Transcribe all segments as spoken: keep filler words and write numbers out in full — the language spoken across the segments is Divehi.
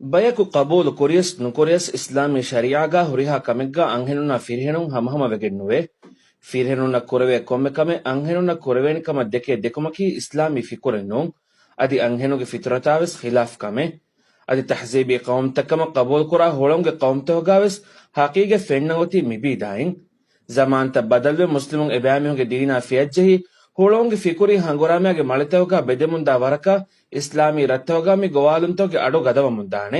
ބަޔަކު ޤަބޫލު ކުރިޔަސް ނުކުރިޔަސް އިސްލާމީ ޝަރީޢާގާ ހުރިހާ ކަމެއްގާ އަންހެނުންނާ ފިރިހެނުން ހަމަހަމަ ވެގެން ނުވޭ. ފިރިހެނުންނަށް ކުރެވޭ ކޮންމެ ކަމެއް އަންހެނުންނަށް ކުރެވޭނެ ކަމަށް ދެކޭ ދެކުމަކީ އިސްލާމީ ފިކުރެއް ނޫން. އަދި އަންހެނުންގެ ފިޠުރަތާ ވެސް ޚިލާފް ކަމެއް. އަދި ތަހްޒީބީ ޤައުމުތައް ކަމަށް ޤަބޫލުކުރާ ހުޅަނގުގެ ޤައުމުތަކުގާ ވެސް ހަޤީގަތް ފެންނަން އޮތީ މިބީދާއިން. ޒަމާންތައް ބަދަލުވެ މުސްލިމުން އެބައިމީހުންގެ ދީނާ ފެއްޖެހި، ހުޅަނގުގެ ފިކުރީ ހަނގުރާމައިގެ މަޅިތަކުގާ ބެދެމުންދާ ވަރަކަށް، އިސްލާމީ ރަށްތަކުގާ މި ގޮވާލުންތަކުގެ އަޑު ގަދަވަމުންދާނެ.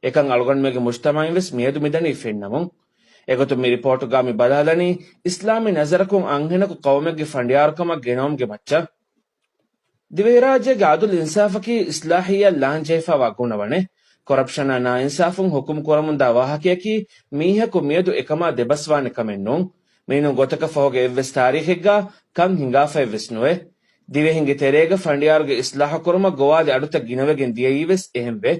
އެކަން އަޅުގަނޑުމެންގެ މުޖްތަމަޢުން ވެސް މިއަދު މިދަނީ ފެންނަމުން. އެގޮތުން މި ރިޕޯޓުގާ މި ބަލާލަނީ، އިސްލާމީ ނަޒަރަކުން އަންހެނަކު ޤައުމެއްގެ ފަނޑިޔާރުކަމަށް ގެނައުމުގެ މައްޗަށް. ދިވެހިރާއްޖޭގެ އަދުލު އިންސާފަކީ އިސްލާހިއްޔާ ލާންޖެހިފާވާ ގުނަވަނެއް. ކޮރަޕްޝަނާ ނާއިންސާފުން ހުކުމް ކުރަމުންދާ ވާހަކަޔަކީ، މީހަކު މިއަދު އެކަމާ ދެބަސްވާނެ ކަމެއް ނޫން. މިނޫން ގޮތަކަށް ފަހުގެ އެއްވެސް ތާރީޚެއްގާ ކަން ހިނގާފައެއްވެސް ނުވޭ. ދިވެހިންގެ ތެރޭގަ ފަނޑިޔާރުގެ އިސްލާހު ކުރުމަށް ގޮވާލި އަޑުތައް ގިނަވެގެން ދިޔައީވެސް އެހެންވޭ.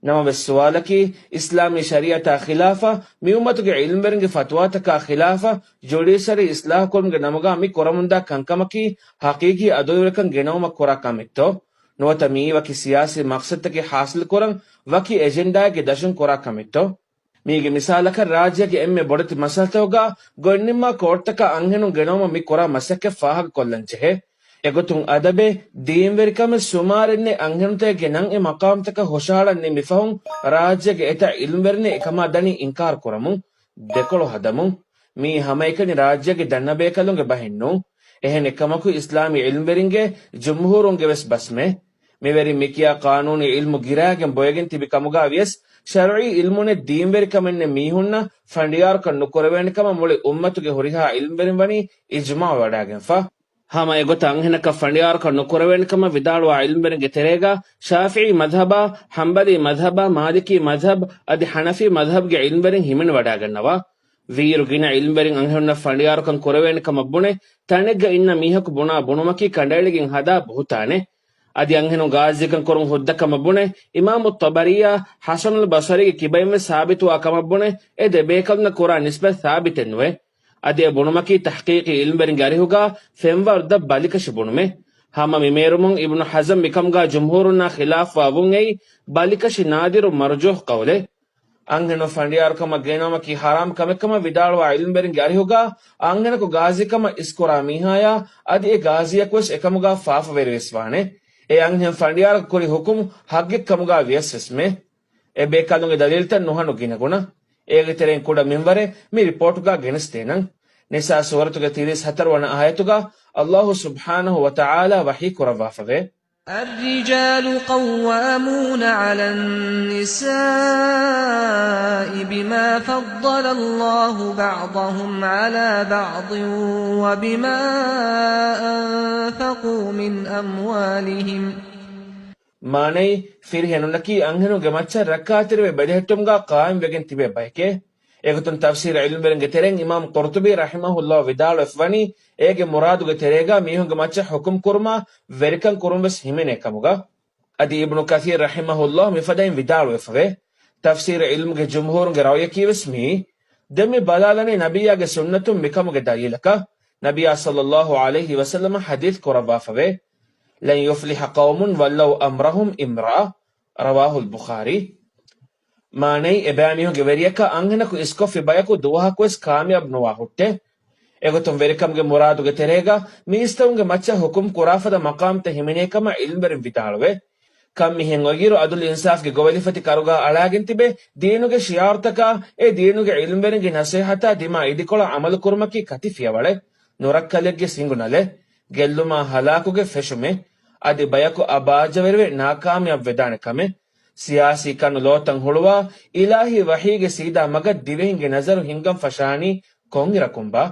ނަމަވެސް ސުވާލަކީ، އިސްލާމީ ޝަރީޢަތާ ޚިލާފަށް، މި އުއްމަތުގެ ޢިލްމުވެރިންގެ ފަތުވާތަކާ ޚިލާފަށް، ޖުޑީޝަރީ އިސްލާހުކުރުމުގެ ނަމުގާ މި ކުރަމުންދާ ކަންކަމަކީ ހަޤީޤީ އަދުލުވެރިކަން ގެނައުމަށް ކުރާ ކަމެއްތޯ؟ ނުވަތަ މިއީ ވަކި ސިޔާސީ މަޤްޞަދުތަކެއް ޙާޞިލުކުރަން ވަކި އެޖެންޑާއެއްގެ ދަށުން ކުރާ ކަމެއްތޯ؟ މީގެ މިސާލަކަށް، ރާއްޖޭގެ އެންމެ ބޮޑެތި މައްސަލަތަކުގާ ގޮތްނިންމާ ކޯޓްތަކަށް އަންހެނުން ގެނައުމަށް މި ކުރާ މަސައްކަތް ފާހަގަކޮށްލަން ޖެހޭ. އެގޮތުން އަދަބެއް، ދީންވެރިކަމެއް، ސުމާރެއް ނެތް އަންހެނުންތަކެއްގެ ނަން އެ މަޤާމްތަކަށް ހުށަހަޅަން ނެތް މިފަހުން، ރާއްޖޭގެ އެތައް ޢިލްމުވެރިންނެއް އެކަމާ ދަނީ އިންކާރު ކުރަމުން، ދެކޮޅު ހަދަމުން. މިއީ ހަމައެކަނި ރާއްޖޭގެ ދަންނަ ބޭކަލުންގެ ބަހެއް ނޫން. އެހެން އެކަމަކު އިސްލާމީ ޢިލްމުވެރިންގެ ޖުމްހޫރުންގެ ވެސް ބަސްމެ. މިވެރިން މިކިޔާ ޤާނޫނީ ޢިލްމު ގިރާގެން ބޮއެގެން ތިބި ކަމުގާ ވިޔަސް، ޝަރުޢީ ޢިލްމު ނެތް ދީންވެރިކަމެއް ނެތް މީހުންނަށް ފަނޑިޔާރުކަން ނުކުރެވޭނެ ކަމަށް މުޅި އުއްމަތުގެ ހުރިހާ ޢިލްމުވެރިން ވަނީ އިޖްމާޢު ވަޑާގެންފަ. ހަމަ އެގޮތަށް އަންހެނަކަށް ފަނޑިޔާރުކަން ނުކުރެވޭނެ ކަމަށް ވިދާޅުވާ ޢިލްމުވެރިންގެ ތެރޭގަ ޝާފިޢީ މަޛްހަބާ، ޙަންބަލީ މަޛްހަބާ، މާލިކީ މަޛްހަބް އަދި ޙަނަފީ މަޛްހަބްގެ ޢިލްމުވެރިން ހިމެނިވަޑާގަންނަވާ. ވީއިރު ގިނަ ޢިލްމުވެރިން އަންހެނުންނަށް ފަނޑިޔާރުކަން ކުރެވޭނެ ކަމަށް ބުނެ، ތަނެއްގަ އިންނަ މީހަކު ބުނާ ބުނުމަކީ ކަނޑައެޅިގެން ހަދާ ބުހުތާނެއް. އަދި އަންހެނުން ޣާޒީކަން ކުރުން ހުއްދަ ކަމަށް ބުނެ، އިމާމު ޠަބަރީއާ، ޙަސަނުލް ބަޞަރީގެ ކިބައިން ވެސް ސާބިތުވާ ކަމަށް ބުނެ، އެ ދެބޭކަލުންނަށް ކުރާ ނިސްބަތް ސާބިތެއް ނުވޭ. އަދި އެ ބުނުމަކީ ތަޙްޤީޤީ ޢިލްމުވެރިންގެ އަރިހުގާ ފެންވަރު ދަށް ބަލިކަށި ބުނުމެއް. ހަމަ މި މޭރުމުން އިބްނު ޙަޒަމް މިކަމުގާ ޖުމްހޫރުންނާ ޚިލާފްވާ ވުން އެއީ ބަލިކަށި ނާދިރު މަރުޖޫޙު ޤައުލެއް. އަންހެނުން ފަނޑިޔާރުކަމަށް ގެނައުމަކީ ޙަރާމް ކަމެއްކަމަށް ވިދާޅުވާ ޢިލްމުވެރިންގެ އަރިހުގާ އަންހެނަކު ޣާޒީކަމަށް އިސްކުރާ މީހާޔާ އަދި އެ ޣާޒީއަކުވެސް އެކަމުގާ ފާފަވެރިވެސް ވާނެ. އެ އަންހެން ފަނޑިޔާރަކު ކުރި ޙުކުމް ޙައްޤެއްކަމުގާ ވިޔަސްވެސްމެ. އެ ބޭކަލުންގެ ދަލީލްތައް ނުހަނު ގިނަގުނަ. އޭގެ ތެރެއިން ކުޑަ މިންވަރެއް މި ރިޕޯޓުގާ ގެނެސްދޭނަން. ނިސާ ސޫރަތުގެ ތިރީސް ހަތަރު ވަނަ އާޔަތުގާ އައްލާހު ސުބްޙާނަހު ވަތަޢާލާ ވަޙީ ކުރައްވާފަވޭ. الرجال قوامون على النساء بما فضل الله بعضهم على بعض وبما أنفقوا من أموالهم. މާނައީ، ފިރިހެނުންނަކީ އަންހެނުންގެ މައްޗަށް ރައްކާތެރިވެ ބެލެހެއްޓުމުގާ ޤާއިމްވެގެން ތިބޭ ބައެކޭ. އެގޮތުން ތަފްސީރު ޢިލްމުވެރިންގެ ތެރެއިން އިމާމް ޤުރްޠުބީ ރަޙިމަހުﷲ ވިދާޅުވެފަވަނީ، އޭގެ މުރާދުގެ ތެރޭގާ މީހުންގެ މައްޗަށް ޙުކުމް ކުރުމާ ވެރިކަން ކުރުން ވެސް ހިމެނޭ ކަމުގަ. އަދި އިބްނު ކަޘީރު ރަޙިމަހުﷲ މިފަދައިން ވިދާޅުވެފަވޭ، ތަފްސީރު ޢިލްމުގެ ޖުމްހޫރުންގެ ރައުޔަކީ ވެސް މިއީ. ދެން މި ބަލާލަނީ ނަބިއްޔާގެ ސުންނަތުން މިކަމުގެ ދަލީލަކަށް. ނަބިއްޔާ ޞައްލައްލާހު ޢަލައިހި ވަސައްލަމަ ޙަދީޘް ކުރައްވާފަވޭ، لن يفلح قوم ولوا أمرهم امرأة، رواه البخاري. މާނައީ، އެބައިމީހުންގެ ވެރިޔަކަށް އަންހެނަކު އިސްކޮށްފި ބަޔަކު ދުވަހަކުވެސް ކާމިޔާބު ނުވާ ހުއްޓެ. އެގޮތުން ވެރިކަމުގެ މުރާދުގެ ތެރޭގަ މީސްތަކުންގެ މައްޗަށް ޙުކުމް ކުރާ ފަދަ މަޤާމްތައް ހިމެނޭ ކަމަށް ޢިލްމުވެރިން ވިދާޅުވޭ. ކަން މިހެން އޮތްއިރު، ޢަދުލު އިންސާފްގެ ގޮވެލިފަތި ކަރުގާ އަޅާގެން ތިބޭ ދީނުގެ ޝިޢާރުތަކާ، އެ ދީނުގެ ޢިލްމުވެރިންގެ ނަޞޭޙަތާ ދިމާ އިދިކޮޅަށް ޢަމަލު ކުރުމަކީ ކަތި ފިޔަވަޅެއް، ނުރައްކަލެއްގެ ސިނގު ނަލެއް، ގެއްލުމާ ހަލާކުގެ ފެށުމެއް، އަދި ބަޔަކު އަބާއްޖަވެރިވެ ނާކާމިޔާބު ވެދާނެ ކަމެއް. ސިޔާސީ ކަނު ލޯތައް ހުޅުވާ، އިލާހީ ވަޙީގެ ސީދާ މަގަށް ދިވެހިންގެ ނަޒަރު ހިންގަން ފަށާނީ ކޮންއިރަކުންބާ؟